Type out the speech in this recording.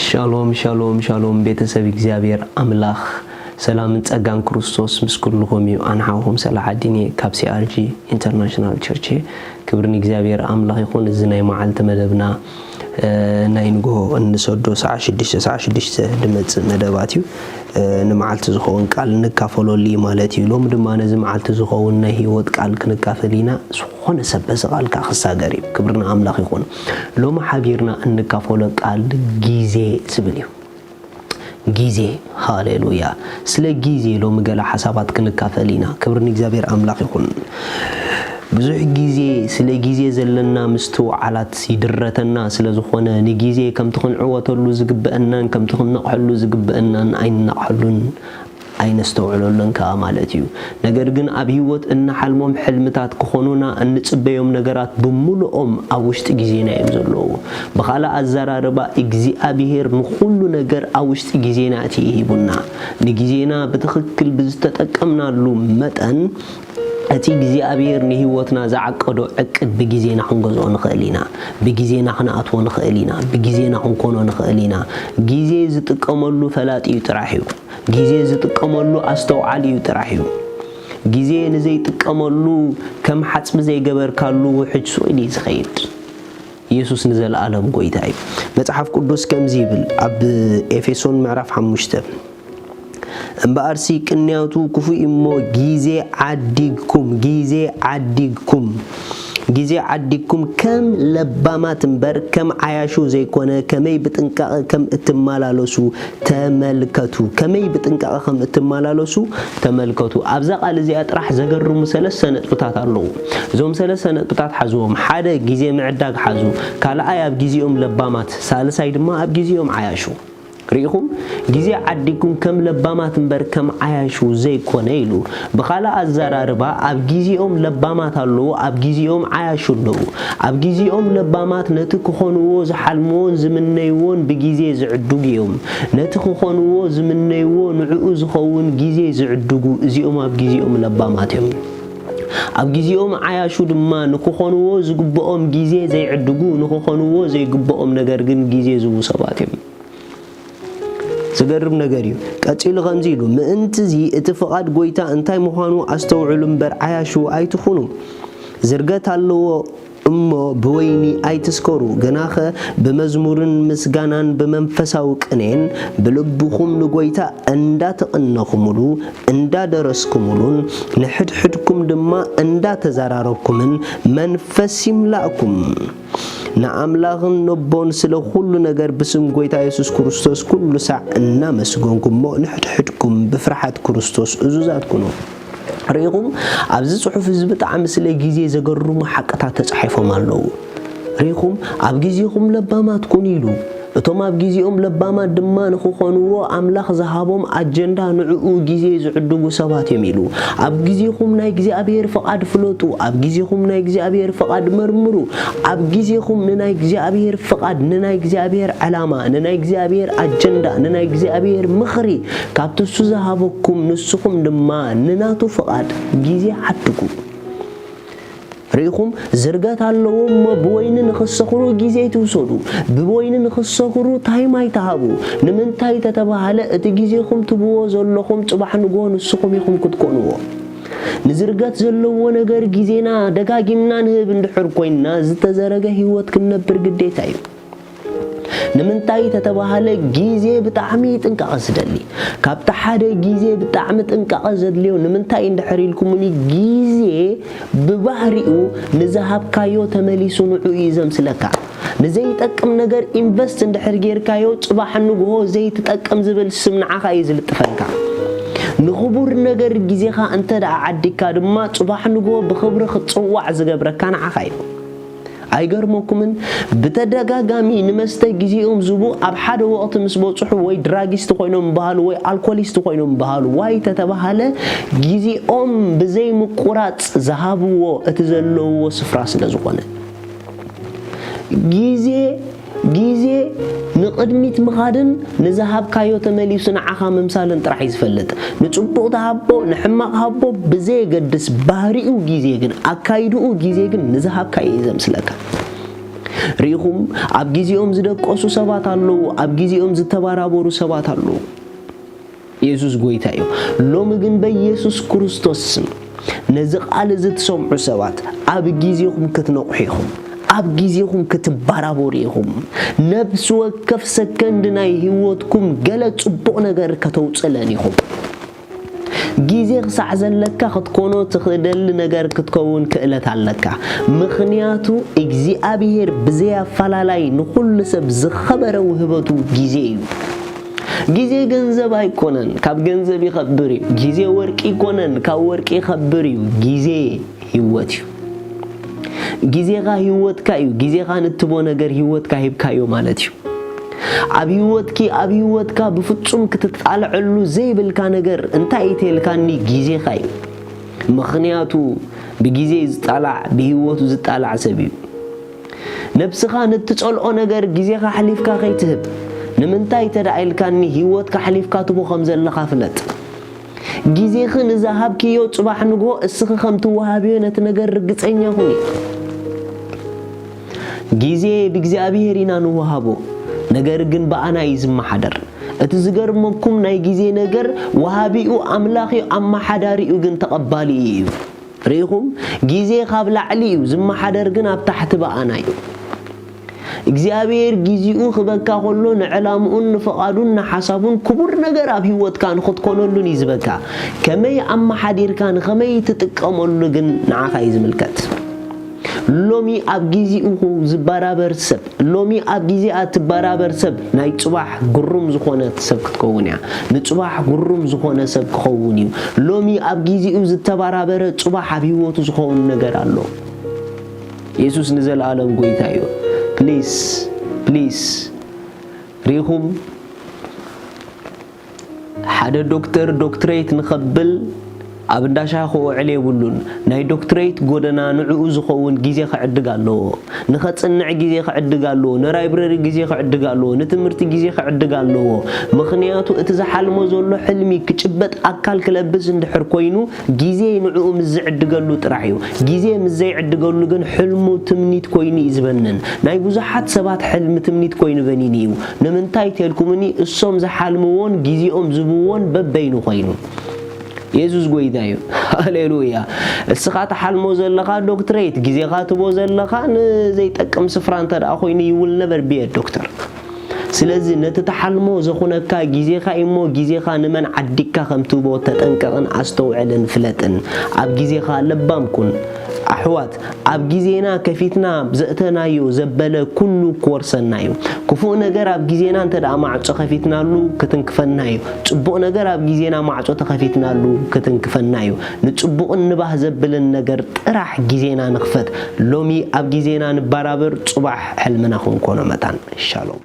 ሻሎም ሻሎም ሻሎም፣ ቤተሰብ እግዚኣብሔር ኣምላኽ ሰላምን ጸጋን ክርስቶስ ምስ ኩልኹም እዩ። ኣነ ሓውኹም ሰላሓዲን እየ ካብ C R G International Church እየ። ክብሪ ንእግዚኣብሔር ኣምላኽ ይኹን። እዚ ናይ መዓልቲ መደብና፣ እ፣ ናይ ንግሆ እንሰዶ ሰዓት ሽዱሽተ፣ ሰዓት ሽዱሽተ ድመጽእ መደባት እዩ። እ፣ ንመዓልቲ ዝኸውን ቃል እንካፈለሉ እዩ ማለት እዩ። ሎሚ ድማ ነዚ መዓልቲ ዝኸውን ናይ ህይወት ቃል ክንካፈል ኢና። ዝኾነ ሰብ በዚ ቃል ከኣ ክሳገር እዩ። ክብሪ ንኣምላኽ ይኹን። ሎሚ ሓቢርና እንካፈሎ ቃል ግዜ ዝብል እዩ። ግዜ፣ ሃሌሉያ። ስለ ግዜ ሎሚ ገለ ሓሳባት ክንካፈል ኢና። ክብሪ ንእግዚኣብሔር ኣምላኽ ይኹን። ብዙሕ ግዜ ስለ ግዜ ዘለና ምስትውዓላት ይድረተና ስለ ዝኾነ፣ ንግዜ ከምቲ ክንዕወተሉ ዝግበአናን ከምቲ ክንነቕሐሉ ዝግበአናን ኣይንነቕሐሉን ኣይነስተውዕለሉን ከኣ ማለት እዩ። ነገር ግን ኣብ ህይወት እንሓልሞም ሕልምታት ክኾኑና እንጽበዮም ነገራት ብምሉኦም ኣብ ውሽጢ ግዜና እዮም ዘለዉ። ብኻልእ ኣዘራርባ፣ እግዚኣብሔር ንኹሉ ነገር ኣብ ውሽጢ ግዜና እቲ ሂቡና። ንግዜና ብትኽክል ብዝተጠቀምናሉ መጠን፣ እቲ እግዚኣብሔር ንህይወትና ዝዓቀዶ ዕቅድ ብግዜና ክንገዝኦ ንኽእል ኢና። ብግዜና ክንኣትዎ ንኽእል ኢና። ብግዜና ክንኮኖ ንኽእል ኢና። ግዜ ዝጥቀመሉ ፈላጢ እዩ ጥራሕ እዩ። ግዜ ዝጥቀመሉ ኣስተውዓሊ እዩ ጥራሕ እዩ። ግዜ ንዘይጥቀመሉ ከም ሓጽቢ ዘይገበርካሉ ውሕጅ ስቕ ኢሉ እዩ ዝኸይድ። ኢየሱስ ንዘለኣለም ጐይታ እዩ። መጽሓፍ ቅዱስ ከምዚ ይብል ኣብ ኤፌሶን ምዕራፍ ሓሙሽተ፣ እምበኣርሲ ቅንያቱ ክፉእ እሞ ግዜ ዓዲግኩም፣ ግዜ ዓዲግኩም፣ ግዜ ዓዲግኩም ከም ለባማት እምበር ከም ዓያሹ ዘይኮነ፣ ከመይ ብጥንቃቐ ከም እትመላለሱ ተመልከቱ። ከመይ ብጥንቃቐ ከም እትመላለሱ ተመልከቱ። ኣብዛ ቃል እዚኣ ጥራሕ ዘገርሙ ሰለስተ ነጥብታት ኣለዉ። እዞም ሰለስተ ነጥብታት ሓዝዎም። ሓደ፣ ግዜ ምዕዳግ ሓዙ። ካልኣይ፣ ኣብ ግዜኦም ለባማት። ሳልሳይ ድማ፣ ኣብ ግዜኦም ዓያሹ። ርኢኹም? ግዜ ዓዲግኩም ከም ለባማት እምበር ከም ዓያሹ ዘይኮነ ኢሉ። ብኻልእ ኣዘራርባ፣ ኣብ ግዜኦም ለባማት ኣለዉ፣ ኣብ ግዜኦም ዓያሹ ኣለዉ። ኣብ ግዜኦም ለባማት ነቲ ክኾንዎ ዝሓልምዎን ዝምነይዎን ብግዜ ዝዕድጉ እዮም። ነቲ ክኾንዎ ዝምነይዎ ንዕኡ ዝኸውን ግዜ ዝዕድጉ፣ እዚኦም ኣብ ግዜኦም ለባማት እዮም። ኣብ ግዜኦም ዓያሹ ድማ ንክኾንዎ ዝግብኦም ግዜ ዘይዕድጉ፣ ንክኾንዎ ዘይግብኦም ነገር ግን ግዜ ዝህቡ ሰባት እዮም። ዝገርም ነገር እዩ። ቀጺሉ ከምዚ ኢሉ፣ ምእንትዚ እቲ ፍቓድ ጐይታ እንታይ ምዃኑ ኣስተውዕሉ እምበር ዓያሹ ኣይትኹኑ። ዝርገት ኣለዎ እሞ ብወይኒ ኣይትስከሩ፣ ግናኸ ብመዝሙርን ምስጋናን ብመንፈሳዊ ቅኔን ብልብኹም ንጐይታ እንዳተቐነኹምሉ፣ እንዳደረስኩምሉን ንሕድሕድኩም ድማ እንዳተዘራረብኩምን መንፈስ ይምላእኩም። ንኣምላኽን ነቦን ስለ ኩሉ ነገር ብስም ጐይታ የሱስ ክርስቶስ ኩሉ ሳዕ እናመስገንኩሞ ንሕድሕድኩም ብፍርሓት ክርስቶስ እዙዛት ኩኑ። ርኢኹም፣ ኣብዚ ጽሑፍ እዚ ብጣዕሚ ስለ ግዜ ዘገርሙ ሓቅታት ተጻሒፎም ኣለዉ። ርኢኹም፣ ኣብ ግዜኹም ለባማት ኩኑ ኢሉ። እቶም ኣብ ግዜኦም ለባማት ድማ ንኽኾንዎ ኣምላኽ ዝሃቦም ኣጀንዳ ንዕኡ ግዜ ዝዕድጉ ሰባት እዮም ኢሉ። ኣብ ግዜኹም ናይ እግዚኣብሔር ፍቓድ ፍለጡ፣ ኣብ ግዜኹም ናይ እግዚኣብሔር ፍቓድ መርምሩ፣ ኣብ ግዜኹም ንናይ እግዚኣብሔር ፍቓድ፣ ንናይ እግዚኣብሔር ዕላማ፣ ንናይ እግዚኣብሔር ኣጀንዳ፣ ንናይ እግዚኣብሔር ምኽሪ ካብቲ እሱ ዝሃበኩም ንስኹም ድማ ንናቱ ፍቓድ ግዜ ዓድጉ። ርኢኹም፣ ዝርገት ኣለዎ እሞ ብወይኒ ንኽሰኽሩ ግዜ ኣይትውሰዱ፣ ብወይኒ ንኽሰኽሩ ታይም ኣይትሃቡ። ንምንታይ ተተባህለ፣ እቲ ግዜኹም ትብዎ ዘለኹም ጽባሕ ንግሆ ንስኹም ኢኹም ክትኮንዎ። ንዝርገት ዘለዎ ነገር ግዜና ደጋጊምና ንህብ እንድሕር ኮይንና፣ ዝተዘረገ ህይወት ክንነብር ግዴታ እዩ። ንምንታይ ተተባህለ፣ ግዜ ብጣዕሚ ጥንቃቐ ዝደሊ። ካብቲ ሓደ ግዜ ብጣዕሚ ጥንቃቐ ዘድልዮ ንምንታይ እንድሕር ኢልኩምኒ፣ ግዜ ብባህሪኡ ንዝሃብካዮ ተመሊሱ ንዑ እዩ ዘምስለካ። ንዘይጠቅም ነገር ኢንቨስት እንድሕር ጌርካዮ፣ ጽባሕ ንግሆ ዘይትጠቅም ዝብል ስም ንዓኻ እዩ ዝልጥፈልካ። ንኽቡር ነገር ግዜኻ እንተ ደኣ ዓዲግካ ድማ፣ ጽባሕ ንግሆ ብኽብሪ ክትጽዋዕ ዝገብረካ ንዓኻ እዩ። ኣይገርመኩምን? ብተደጋጋሚ ንመስተ ግዜኦም ዝቡ ኣብ ሓደ ወቕቲ ምስ በጽሑ ወይ ድራጊስት ኮይኖም በሃሉ ወይ ኣልኮሊስት ኮይኖም በሃሉ ዋይ ተተባሃለ፣ ግዜኦም ብዘይ ምቁራጽ ዝሃብዎ እቲ ዘለውዎ ስፍራ ስለ ዝኾነ። ግዜ፣ ግዜ ንቕድሚት ምኻድን ንዝሃብካዮ ተመሊሱ ንዓኻ ምምሳልን ጥራሕ እዩ ዝፈልጥ። ንጽቡቕ ትሃቦ፣ ንሕማቕ ሃቦ ብዘየገድስ ባህሪኡ ግዜ ግን፣ ኣካይድኡ ግዜ ግን ንዝሃብካዮ እዩ ዘምስለካ። ርኢኹም፣ ኣብ ግዜኦም ዝደቀሱ ሰባት ኣለዉ፣ ኣብ ግዜኦም ዝተባራበሩ ሰባት ኣለዉ። የሱስ ጐይታ እዩ። ሎሚ ግን በየሱስ ክርስቶስ ስም ነዚ ቃል እዚ ትሰምዑ ሰባት ኣብ ግዜኹም ክትነቕሑ ኢኹም። ኣብ ግዜኹም ክትባራበሩ ኢኹም። ነፍሲ ወከፍ ሰከንድ ናይ ህይወትኩም ገለ ጽቡቕ ነገር ከተውጽለን ኢኹም። ግዜ ክሳዕ ዘለካ ክትኮኖ ትኽእለሉ ነገር ክትከውን ክእለት ኣለካ። ምኽንያቱ እግዚኣብሔር ብዘይ ኣፈላላይ ንኹሉ ሰብ ዝኸበረ ውህበቱ ግዜ እዩ። ግዜ ገንዘብ ኣይኮነን፣ ካብ ገንዘብ ይኸብር እዩ። ግዜ ወርቂ ኣይኮነን፣ ካብ ወርቂ ይኸብር እዩ። ግዜ ህይወት እዩ። ግዜኻ ህይወትካ እዩ። ግዜኻ ንትቦ ነገር ህይወትካ ሂብካዮ ማለት እዩ። ኣብ ህይወትኪ፣ ኣብ ህይወትካ ብፍጹም ክትጣልዐሉ ዘይብልካ ነገር እንታይ እዩ ተልካኒ? ግዜኻ እዩ። ምኽንያቱ ብግዜ ዝጣላዕ ብህይወቱ ዝጣላዕ ሰብ እዩ። ነብስኻ ንትጸልኦ ነገር ግዜኻ ኣሕሊፍካ ከይትህብ። ንምንታይ እንተ ደኣ ኢልካኒ፣ ህይወትካ ኣሕሊፍካ ትቦ ከም ዘለኻ ፍለጥ። ግዜኺ ንዝሃብክዮ ጽባሕ ንግሆ እስኺ ከም ትወሃብዮ ነቲ ነገር ርግጸኛ ኩኒ። ግዜ ብእግዚኣብሔር ኢና ንወሃቦ፣ ነገር ግን ብኣና እዩ ዝመሓደር። እቲ ዝገርመኩም ናይ ግዜ ነገር፣ ወሃቢኡ ኣምላኽ እዩ፣ ኣመሓዳሪኡ ግን ተቐባሊኡ እዩ። ርኢኹም? ግዜ ካብ ላዕሊ እዩ ዝመሓደር፣ ግን ኣብ ታሕቲ ብኣና እዩ። እግዚኣብሔር ግዜኡ ክበካ ከሎ ንዕላምኡን ንፍቓዱን ንሓሳቡን ክቡር ነገር ኣብ ህይወትካ ንኽትኮነሉን እዩ ዝበካ። ከመይ ኣመሓዲርካ ንኸመይ ትጥቀመሉ ግን ንዓኻ እዩ ዝምልከት። ሎሚ ኣብ ግዜኡ ዝበራበር ሰብ፣ ሎሚ ኣብ ግዜኣ ትበራበር ሰብ ናይ ጽባሕ ግሩም ዝኾነ ሰብ ክትከውን እያ። ንጽባሕ ግሩም ዝኾነ ሰብ ክኸውን እዩ። ሎሚ ኣብ ግዜኡ ዝተበራበረ ጽባሕ ኣብ ህይወቱ ዝኸውን ነገር ኣሎ። የሱስ ንዘለኣለም ጐይታ እዩ። ፕሊስ ፕሊስ ርኢኹም ሓደ ዶክተር ዶክትሬት ንኸብል ኣብ እንዳ ሻሂ ክውዕል የብሉን። ናይ ዶክትሬት ጎደና ንዕኡ ዝኸውን ግዜ ክዕድግ ኣለዎ። ንኸጽንዕ ግዜ ክዕድግ ኣለዎ። ንላይብረሪ ግዜ ክዕድግ ኣለዎ። ንትምህርቲ ግዜ ክዕድግ ኣለዎ። ምኽንያቱ እቲ ዝሓልሞ ዘሎ ሕልሚ ክጭበጥ ኣካል ክለብስ እንድሕር ኮይኑ ግዜ ንዕኡ ምስ ዝዕድገሉ ጥራሕ እዩ። ግዜ ምስ ዘይዕድገሉ ግን ሕልሙ ትምኒት ኮይኑ እዩ ዝበንን። ናይ ብዙሓት ሰባት ሕልሚ ትምኒት ኮይኑ በኒኑ እዩ። ንምንታይ ተልኩምኒ እሶም ዝሓልምዎን ግዜኦም ዝብዎን በበይኑ ኮይኑ። የሱስ ጐይታ እዩ። ሃሌሉያ። እስኻ ትሓልሞ ዘለኻ ዶክትሬት፣ ግዜኻ ትቦ ዘለኻ ንዘይጠቅም ስፍራ እንተ ደኣ ኮይኑ you will never be a doctor። ስለዚ ነቲ ትሓልሞ ዘኹነካ ግዜኻ እሞ ግዜኻ ንመን ዓዲግካ ከም ትህቦ ተጠንቀቕን ኣስተውዕልን ፍለጥን። ኣብ ግዜኻ ለባም ኩን። ኣሕዋት ኣብ ግዜና ከፊትና ዘእተናዮ ዘበለ ኩሉ ክወርሰና እዩ። ክፉእ ነገር ኣብ ግዜና እንተ ደኣ ማዕጾ ከፊትናሉ ክትንክፈና እዩ። ጽቡቕ ነገር ኣብ ግዜና ማዕጾ ተኸፊትናሉ ክትንክፈና እዩ። ንጽቡቕን ንባህ ዘብልን ነገር ጥራሕ ግዜና ንኽፈት። ሎሚ ኣብ ግዜና ንበራበር፣ ጽባሕ ሕልምና ክንኮኖ መታን። ሻሎም።